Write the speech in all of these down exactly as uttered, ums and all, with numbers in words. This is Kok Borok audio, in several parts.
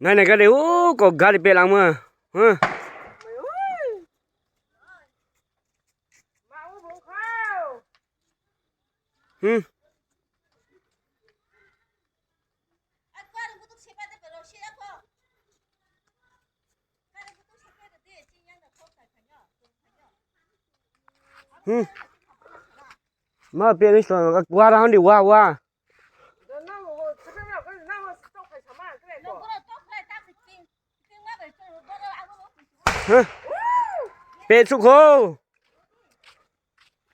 Nai nai gari o kok gari pelangma. Huh? Hmm. Hmm. Ma pia ni song wa ra handi wa wa. Huh? Pe suk ho.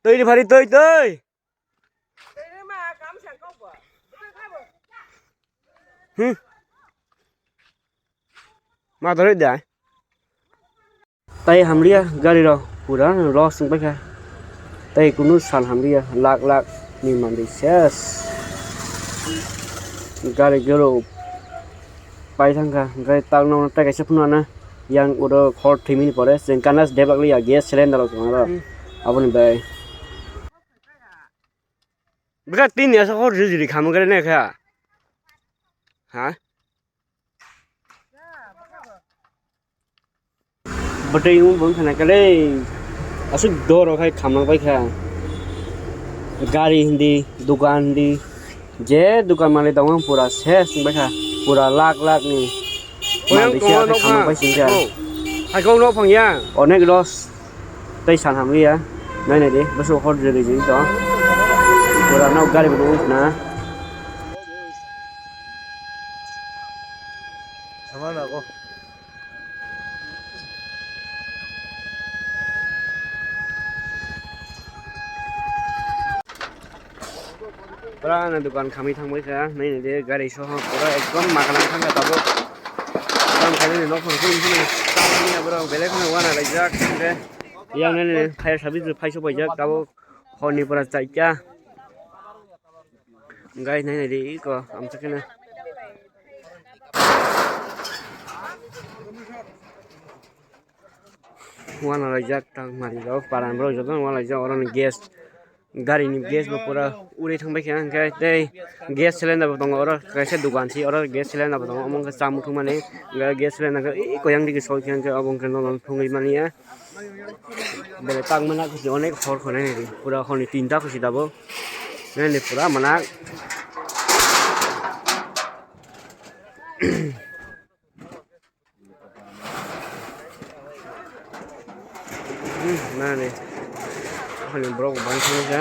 Tui ni phari tui tui. Hmm. Ma dori dai. Tai hamliya gari rok pura loss wng paikha. Tai kunu sal hamliya lakh lakh ni manwi ses. Gari gero pai thangkha, hwnkhe takno tai kaisa phunukna yang oro khor thwimani pore chwng kana develop liya gas cylinder rok tongo oro. Hmm. Aboni bai. Bwkha tini asa hor jujuri khamung khe nai kha. Ha? Bwtwi wng bwng khana khe le aswk doro khai khamnang bai kha. Gari hindi, dukan hindi, je dukan malik tongo pura ses wng bai kha. Pura lakh lakh ni. Oyang manwi tongo siya khamnang nokha. Bai singkha. Oh. Hai kok nok phang ya. Onek loss. Tei san hamliya, nai nai di, bwswk hor jwrwi jwrwi to. Pura nok gari bo nukna. Sama na ko. Pura ani dukan khamwi thangbai kha, nai nai di gari soho pura ekdom magana thangkha tabuk. Tamo khainani nok phang phang phang tamni aborok belai kheno uanalaijak hwnkhe. Yang nini fire service rok phaiso paijak tabuk horni pura chaita. Guys, nai nai di iko amchakhe na. Uanalaijak tang mari rok paran borok jotono uanalaijak oro ni gas. Gari ni gas bo pura uri thang bai kha hwnkhe tei gas cylinder bo tongo oro kaisa dukan se oro gas cylinder bo tongo omo wngkha chamung thwngmani gas cylinder khe eko yang digi soi khe hwnkhe obo wngkha nono thwngwi manya belai tangmani kuchi onek hor khwnai nai pura horni tinta kuchi dabo nini pura manak. Hmm, nani. Ani borok bang thangkha.